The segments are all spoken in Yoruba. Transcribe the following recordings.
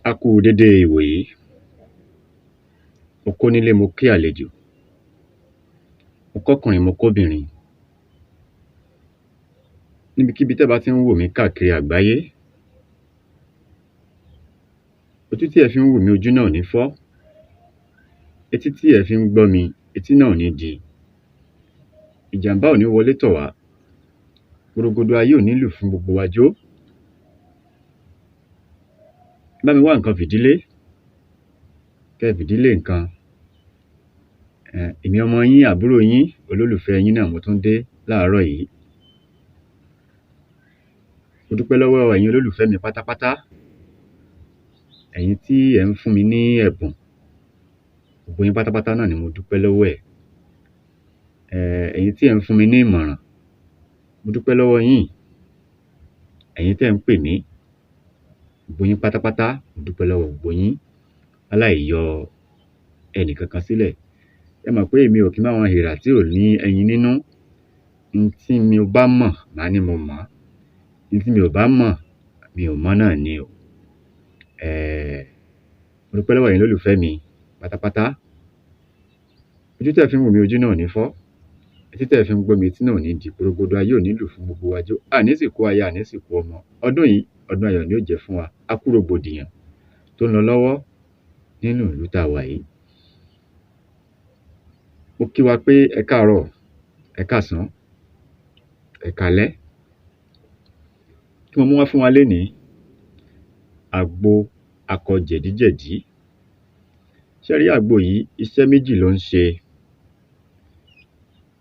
A kúu dédé ìwòyí. Mo kónílé mo kí àlejò, mo kọ́kùnrin mo kóbìnrin. Níbikíbi tẹ́ bá tí ń wò mí káàkiri àgbáyé, ojú tí ẹ̀ fí ń wò mí ojú náà ò ní fọ́, etí tí ẹ̀ fí ń gbọ́ mi etí náà ò ní di. Ìjàm̀bá ò ní wọlé tọ̀ wá, gborogodo ayé ò ní lù fún gbogbo wa jó. Ẹ bá mi wá nǹkan fìdílé, kẹ́ fìdílé nǹkan. Èmi ọmọ yín, àbúrò yín, olólùfẹ́ yín náà mo tún dé láàárọ̀ yìí. Mo dúpẹ́ lọ́wọ́ ẹ̀yin olólùfẹ́ mi pátápátá, ẹ̀yin tí ẹ̀ ń fún mi ní ẹ̀bùn, gbogbo yín pátápátá náà ni mo dúpẹ́ lọ́wọ́ ẹ̀. Ẹ̀yin tí ẹ̀ ń fún mi ní ìmọ̀ràn, mo dúpẹ́ lọ́wọ́ yín. Ẹ̀yin tẹ́ ẹ̀ ń pè mí, gbogbo yín pátápátá, mo dúpẹ́ lọ́wọ́ gbogbo yín láláì yọ ẹnìkankan sílẹ̀. Ẹ mọ̀ pé èmi ò kí ń bá wọn hìrà tí ò ní ẹyin nínú. N tí mi bá mọ̀, màá ní mo mọ̀ ọ́n. N tí mi ò bá mọ̀, mi ò mọ̀ náà ni o. Mo dúpẹ́ lọ́wọ́ ẹ̀yin olólùfẹ́ mi pátápátá. Ojú tẹ́ ẹ̀ fi ń wò mí ojú náà ò ní fọ́, etí tẹ́ ẹ̀ fi ń gbọ́ mi etí náà ò ní di, gborogodo ayé ò ní lù fún gbogbo wa jó. A ní sìnkú aya, à ní sìnkú ọmọ. Ọdún yìí, ọdún ayọ̀ ni ó jẹ́ fún wa. A kú rògbòdìyàn tó ń lọ lọ́wọ́ nínú ìlú tá a wà yìí. Mo kí wa pé ẹ káàárọ̀, ẹ káàsán, ẹ káalẹ́. Kí mo mú wá fún wa lénìí? Àgbo akọ jẹ̀díjẹ̀dí. Ṣé ẹ rí àgbo yìí, iṣẹ́ méjì ló ń ṣe.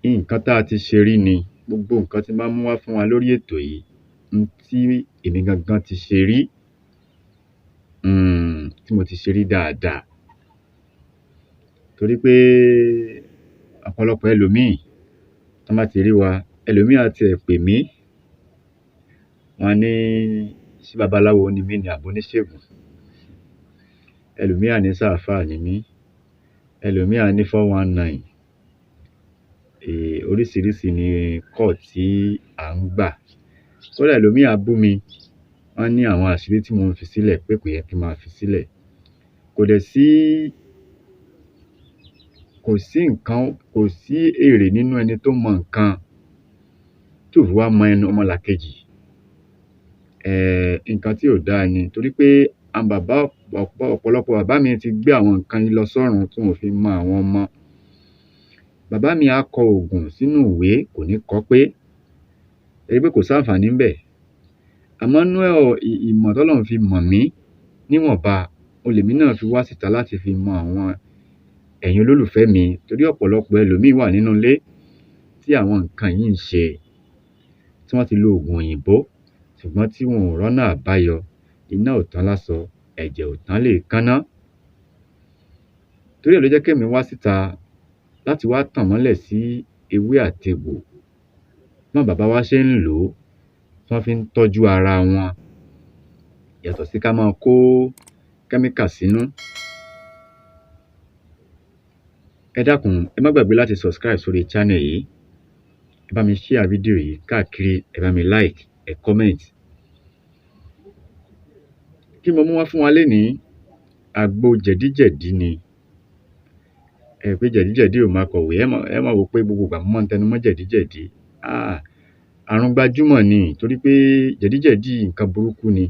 Nǹkan tá a ti ṣe rí ni. Gbogbo nǹkan tí n bá mú wá fún wa lórí ètò yìí, n tí èmi gangan ti ṣe rí, tí mo ti ṣe rí dáadáa. Torí pé ọ̀pọ̀lọpọ̀ ẹlòmíì tán bá ti rí wa, ẹlòmíì á tiẹ̀ pè mí, wọ́n á ní ṣé babaláwo ni mí ni àbóníṣègùn? Ẹlòmíì á ní ṣáàfáà ni mí, ẹlòmíì á ní 419. Oríṣiríṣi ni call tí à ń gbà. Kódà ẹlòmíì á bú mi, wọ́n á ní àwọn àṣírí tí mò ń fi sílẹ̀ pé kò yẹ kí n máa fi sílẹ̀. Kò dẹ̀ sí kò sí nǹkan, kò sí èrè nínú ẹni tó mọ nǹkan tí ò fi wá mọ ẹnu ọmọlàkejì. Nǹkan tí ò dáa ni torí pé àwọn bàbá ọ̀pọ̀lọpọ̀ bàbá míì ti gbé àwọn nǹkan yìí lọ sọ́run tí wọn ò fi mọ àwọn ọmọ. Bàbá míì á kọ òògùn sínú ìwé, kò ní kọ ọ́ pé, ẹ rí pé kò sáǹfààní ńbẹ̀. Àmọ́ nínú ìmọ̀ tọ́lọ́run fi mọ̀ mí níwọ̀nba, òun lèmi náà fi wá síta láti fi mọ àwọn ẹ̀yin olólùfẹ́ mi torí ọ̀pọ̀lọpọ̀ ẹlòmíì wà nínú ilé tí àwọn nǹkan yìí ń ṣe, tí wọ́n ti lo òògùn òyìnbó ṣùgbọ́n tí wọn ò rọ́nà àbáyọ. Iná ò tán láṣọ, ẹ̀jẹ̀ ò tán léèékánná. Torí ẹ̀ ló jẹ́ kémi wá síta láti wá tàn mọ́lẹ̀ sí ewé àtegbò, báwọn bàbá wa ṣe ń lò ó, tí wọ́n fi ń tọ́jú ara wọn yàtọ̀ sí ká máa kó chemical sínú. Ẹ dákun, ẹ má gbàgbé láti subscribe sórí channel yìí. Ẹ bá mi share fídíò yìí káàkiri, ẹ bá mi like, ẹ comment. Kí mo mú wá fún wa lénìí? Àgbo jẹ̀díjẹ̀dí ni. Ẹ rí pé jẹ̀díjẹ̀dí ò máa kọ̀wé, ẹ máa wò pé gbogbo ìgbà mo máa ń tẹnu mọ́ jẹ̀díjẹ̀dí. Àrùn gbajúmọ̀ ni torí pé jẹ̀díjẹ̀dí yìí nǹkan burúkú ni.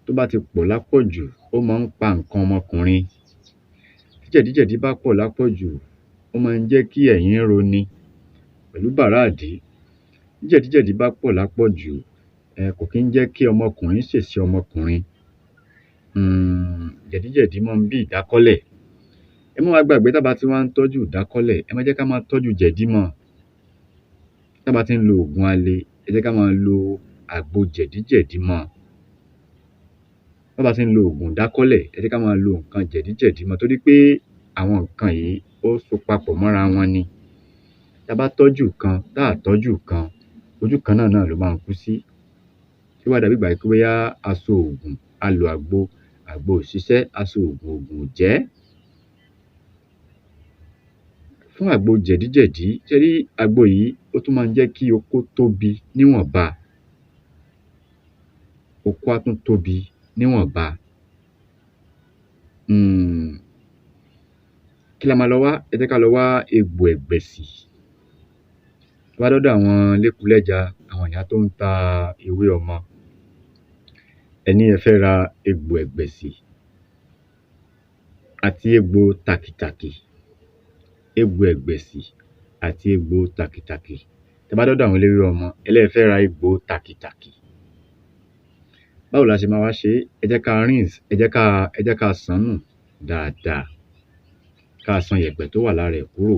Tó bá ti pọ̀ lápọ̀jù, ó máa ń pa nǹkan ọmọkùnrin. Tí jẹ̀díjẹ̀dí bá pọ̀ lápọ̀jù, ó máa ń jẹ́ kí ẹ̀yìn roni pẹ̀lú bàrá-ìdí. Tí jẹ̀díjẹ̀dí bá pọ̀ lápọ̀jù, kò kí ń jẹ́ kí ọmọkùnrin ṣèṣe ọmọkùnrin. Jẹ̀díjẹ̀dí máa ń bí ìdákọ́lẹ̀. Ẹ má wá gbàgbé tá bá tí wá ń tọ́jú ìdákọ́lẹ̀, ẹ má jẹ́ ká máa tọ́jú jẹ̀dí mọ́. Tá bá tí ń lo òògùn ale, ẹ jẹ́ ká máa lo àgbo jẹ̀díjẹ̀dí mọ́. Tá bá tí ń lo òògùn ìdákọ́lẹ̀, ẹ jẹ́ ká máa lo nǹkan jẹ̀díjẹ̀dí mọ́ torí pé àwọn nǹkan yìí ó so papọ̀ mọ́ra wọn ni. Tá bá tọ́jú ìkan, tá à tọ́jú ìkan, ojú kan náà náà ló máa kú sí. Ó wá dàbí ìgbà pé bóyá a so òògùn, a lo àgbo, àgbo ò ṣiṣẹ́, a so òògùn, òògùn ò jẹ́. Fún àgbo jẹ̀díjẹ̀dí, ṣé ẹ rí àgbo yìí, ó tún máa ń jẹ́ kí okó tóbi níwọ̀nba. Okó á tún tóbi níwọ̀nba. Kí la máa lọ wá? Ẹ jẹ́ ká lọ wá egbò ẹ̀gbẹ̀sì. Tó bá dọ́dọ̀ àwọn lékulẹ́ja, àwọn ìyá tó ń ta ewé ọmọ, ẹ ní ẹ fẹ́ ra egbò ẹ̀gbẹ̀sì àti egbò tàkìtàkì. Egbò ẹ̀gbẹ̀sì àti egbò tàkìtàkì. Tẹ́ bá dọ́dọ̀ àwọn eléwé ọmọ, ẹ lẹ́ fẹ́ ra egbò tàkìtàkì. Báwo la ṣe máa wá ṣe é? Ẹ jẹ́ ká rinse, ẹ jẹ́ ká ṣàn nù dáadáa, ká ṣan yẹ̀pẹ̀ tó wà lára ẹ̀ kúrò.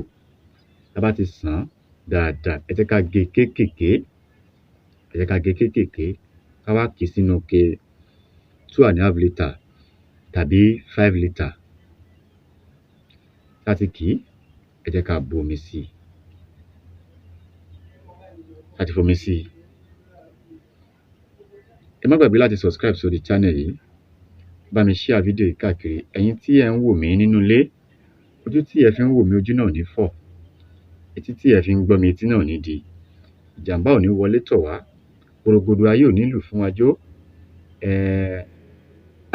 Tá bá ti ṣàn án dáadáa, ẹ jẹ́ ká gé kéékèèké, ẹ jẹ́ ká gé kéékèèké, ká wá kì í sínú ike 2.5 litre tàbí 5 litre. Tá ti kì í, ẹ jẹ́ ká bu omi sí i. Tá ti fomi sí i. Ẹ má gbàgbé láti subscribe sórí channel yìí. Bá mi share fídíò yìí káàkiri. Ẹ̀yin tí ẹ̀ ń wò mí nínú ilé, ojú tí ẹ fi ń wò mí, ojú náà ò ní fọ́. Etí tí ẹ fi ń gbọ́ mi, etí náà ò ní di. Ìjàmbá ò ní wọlé tọ̀ wá. Porogodo ayé ò ní lù fún wa jó.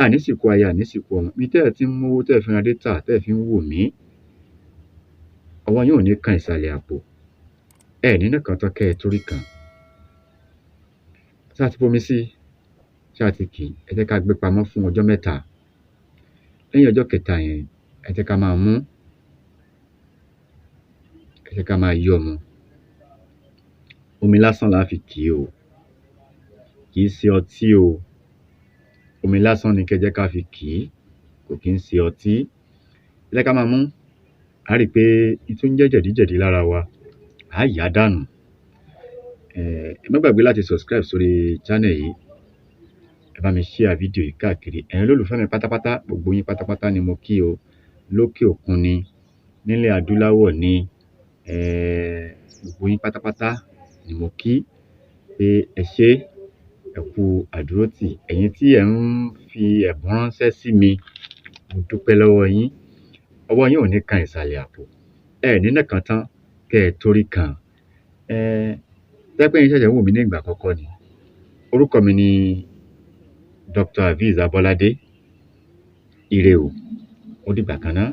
A ní sìnkú aya, a ní sìnkú ọmọ. Ibi tẹ́ ẹ ti ń mówó tẹ́ ẹ fi ń ra data tẹ́ ẹ fi ń wò mí, ọwọ́ yín ò ní kan ìsàlẹ̀ àpò. Ẹ ní ná kan tán kẹ́ ẹ tó rí kan. Ṣé a ti fomi sí i? Ṣé a ti kì í? Ẹ jẹ́ ká gbé pamọ́ fún ọjọ́ 3. Lẹ́yìn ọjọ́ kẹta yẹn, ẹ jẹ́ ká máa mú. Ẹ jẹ́ ká máa yọ́ mu. Omi lásán la fi kì í o. Kì í ṣe ọtí o. Omi lásán ni kẹ́ ẹ jẹ́ ká fi kì í. Kò kí ń ṣe ọtí. Ẹ jẹ́ ká máa mú. A rí i pé n tó ń jẹ́ jẹ̀díjẹ̀dí lára wa, á yà á dànù. Ẹ má gbàgbé láti subscribe sórí channel yìí. Ẹ bá mi share fídíò yìí káàkiri. Ẹ̀yin olólùfẹ́ mi pátápátá, gbogbo yín pátápátá ni mo kí o. Lókè òkun ni, nílẹ̀ adúláwọ̀ ni, gbogbo yín pátápátá ni mo kí pé ẹ ṣé, ẹ kú àdúrótì. Ẹ̀yin tí ẹ̀ ń fi ẹ̀bùn ránṣẹ́ sí mi, mo dúpẹ́ lọ́wọ́ yín. Ọwọ́ yín ò ní kan ìsàlẹ̀ àpò. Ẹ ní ná kan tán kẹ́ ẹ tó rí kan. Tó jẹ́ pé ẹ̀yin ṣẹ̀ṣẹ̀ ń wò mí ní ìgbà àkọ́kọ́ ni, orúkọ mi ni Dr. Azeez Abolade. Ire o, ó dìgbà kan ná.